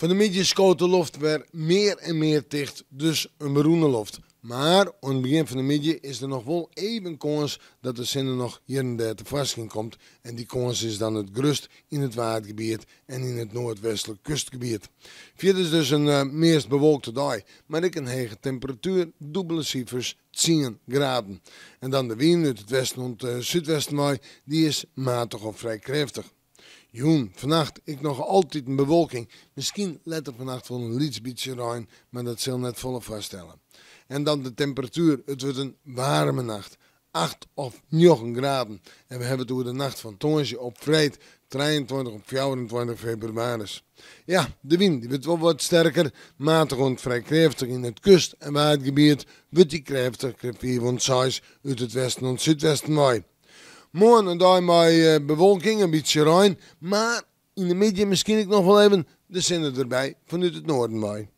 Fan 'e middei skoot de loft wer mear en mear ticht, dus in berûne loft. Mar oan it begjin fan de middei is der noch wol even kâns dat de sinne noch hjir en dêr tefoarskyn komt en dy kâns is dan it grutst yn it Waadgebiet en yn it noardwestlik kustgebiet. Fierders dus in meast bewolkte dei, mar ek in hege temperatuer, dûbele sifers, tsien graden. En dan de wyn út it westen oant súdwesten wei, dy is matich of frij krêftich. Jûn, fannacht ek noch altiten bewolking, miskien letter fannacht wol in lyts bytsje rein, mar dat sil net folle foarstelle. En dan de temperatuer, it wurdt in waarme nacht, acht of njoggen graden. En we hawwe it oer de nacht fan tongersdei op freed 23 op 24 febrewaris. Ja, de wyn dy wurdt wol wat sterker, matich oant frij krêftich yn it kust en waadgebiet wurdt dy krêftich, krêft fiif oant seis út it westen oant súdwesten wei. Moarn in dei mei bewolking, in bytsje rein, mar yn de middei miskien ek noch wol even de sinne derby fanút it noarden wei.